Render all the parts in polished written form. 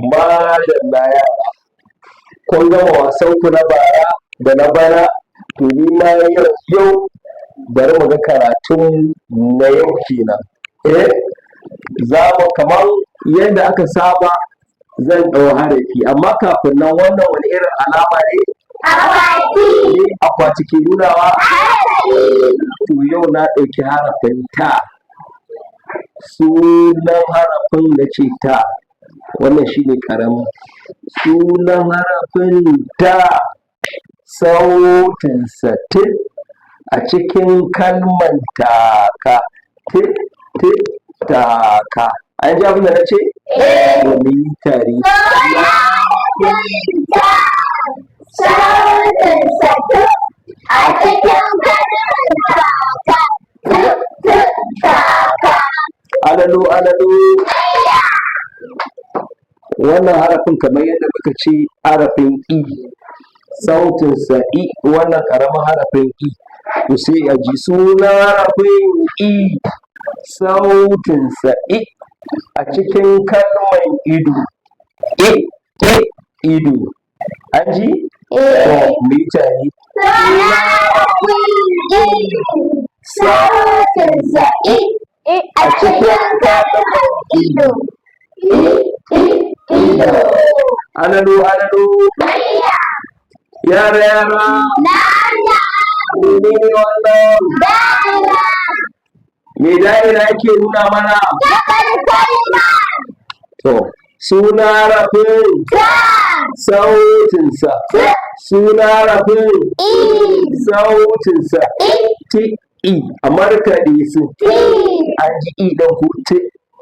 Madalla yara. Kun gama wasan ku na bara da na bana, to ni ma yau bari mu ga karatun na yau kenan. Eh, za mu kamar yadda aka saba, zan ɗau harafi, amma kafin nan, wannan wani irin alama ne? Akwati. Ne akwati ke nunawa? To, yau na ɗauki harafin ta. Sunan harafin na ce ta. Wannan shine ƙaramin. Sunan harafin ta, sautinsa t a cikin kalman taka. T, t, taka. An ji abin da na ce? To, mu yi tare. Ta, sautinsa t a cikin kalmar taka. T, t, taka. Alalo, alalo. Wannan harafin, kamar yadda muka ce, harafin i, sautinsa i. Wannan ƙaramin harafin i. To, sai a ji sunan harafin i, sautinsa i a cikin kalman ido. I, i, ido. An ji? To, mu yi tare. I, sautinsa i a cikin kalmar ido. I, i, ido. Alalo, alalo. Yara, yara. Menene wannan? Da'ira. Me da'ira yake nuna mana? Gaɓar kalma. To, suna harafin Ta, sautinsa. Suna harafin i, sautinsa i, t, i, a markaɗe su. T. An ji i ɗin ko? T,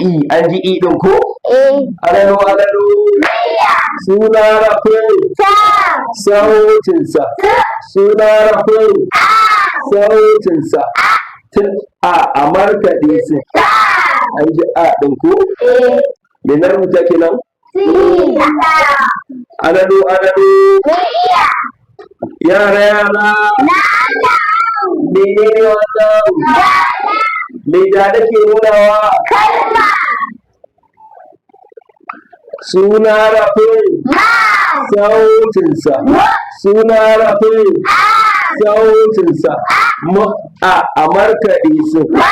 i. An ji i ɗin ko? Eh. Alalo, alalo. Suna harafin Ta, sautinsa. Suna harafin sautinsa t, a, a markaɗe su. Ta. An ji a ɗin ko? Eh. Me na rubuta kenan? T. Alalo, alalo. Iya. Yara, yara. Menene wannan? Me da ke nunawa? Kalma. Suna harafin Ma. sautinsa. Suna harafin sautinsa m, a, a markaɗe su. Ma.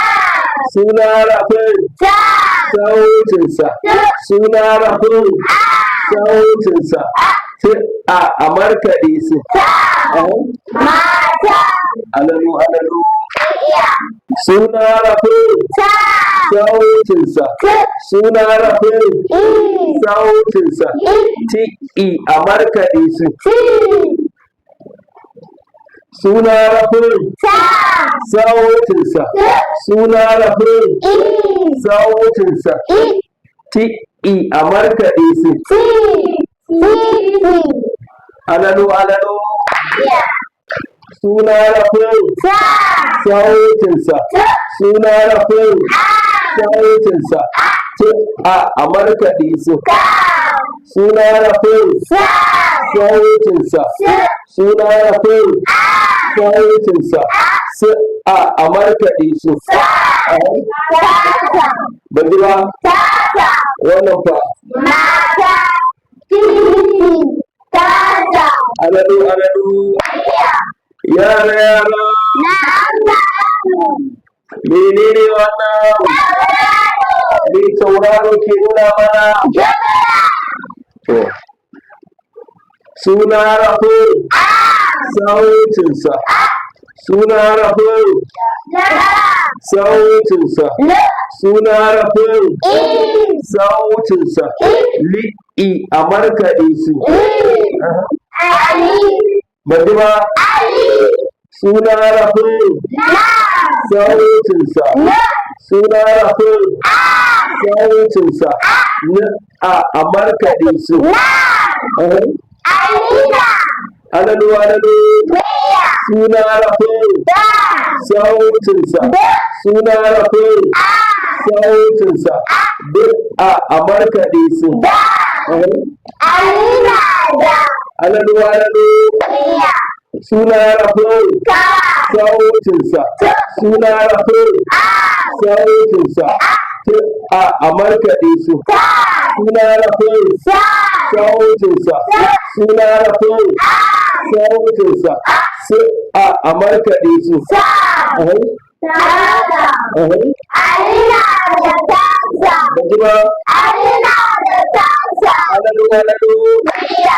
Suna harafin Ta. sautinsa. Suna harafin sautinsa t, a, a markaɗe su. Ta. Ahun. Mata. Alalo, alalo. Iya. Suna harafin Ta. sautinsa. T. Suna harafin I. sautinsa I. t, i, a markaɗe su. T. Suna harafin Ta. sautinsa. T. Suna harafin I. sautinsa I. t, i, a markaɗe su. T. Titi. Alalo, alalo. Iya. Suna harafin Ta. sautinsa. T. Suna harafin sautinsa t, a, a markaɗe su. Ka. Suna harafin Sa. sautinsa. S. Suna harafin sautinsa s, a, a markaɗe su. Sa. Ahun. Tata. Ban ji ba. Tata. Wannan fa? Mata. Titi. Tata. Alalo, alalo. Iya. Yara, yara. Na'am, na'am. Menene wannan? Tauraro. Me tauraro ke nuna mana? Jumla. To, suna harafin sautinsa. Suna harafin La. sautinsa. L. Suna harafin I. sautinsa I. li, i, a markaɗe su. I. Aha. Ali. Ban ji ba. Ali. Suna harafin Na. sautinsa. N. Suna harafin A. sautinsa n, a, a markaɗe su. Na. Aha. Alina. Alalo, alalo. Miya. Suna harafin Da. sautinsa. D. Suna harafin A. sautinsa d, a, a markaɗe su. Da. Amina da Alalo alalo. Iya. Suna rafo. Sautinsa. Suna rafo. Sautinsa. A markaɗe su. Suna rafo. Sautinsa. Suna rafo. Sautinsa. A markaɗe su. Tasa. Amina da tasa. Ban ji ba. Amina da tasa. Alalo alalo. Iya.